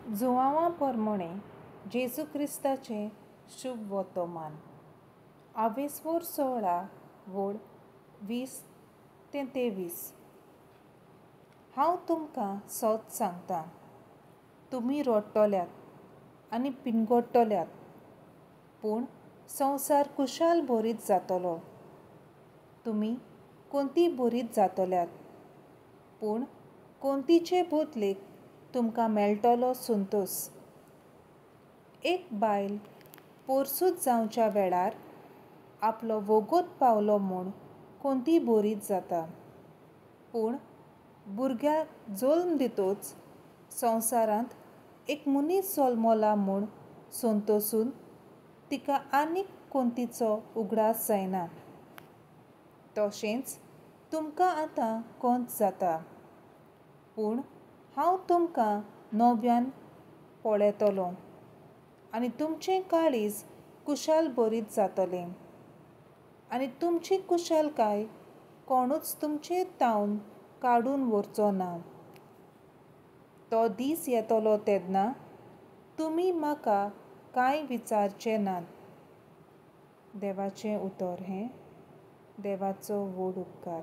जुवांवा पोरमोणें जेजू क्रिस्ताचें शुभ वोतोमान आवेस्वोर 16 वोळ 20 ते 23. हांव तुमकां सोत सांगता, तुमी रोडटल्यात आनी पिनगोडटल्यात, पूण संवसार कुशाल भरीत जातलो. तुमी कोणती भरीत जातल्यात, पूण कोणतीचे बदलेक तुमकां मेळटलो संतोस. एक बायल पोरसूत जावच्या वेळार आपलो वोगोत पावलो म्हूण कोणती भरीत जाता, पूण भुरग्याक जल्म दितोच संवसारांत एक मनीस जल्मला म्हूण संतोसून तिका आनीक कोणतीचो उगडास जायना. तशेंच तुमकां आतां कोंत जाता, पूण हांव तुमकां नव्यान पळयतलो आनी तुमचें काळीज कुशाल भरीत जातलें आनी तुमची कुशालकाय कोणूच तुमचे तावन काडून व्हरचो ना. तो दीस येतलो तेन्ना तुमी म्हाका कांय विचारचें नात. देवाचें उतर हें देवाचो व्हड उपकार.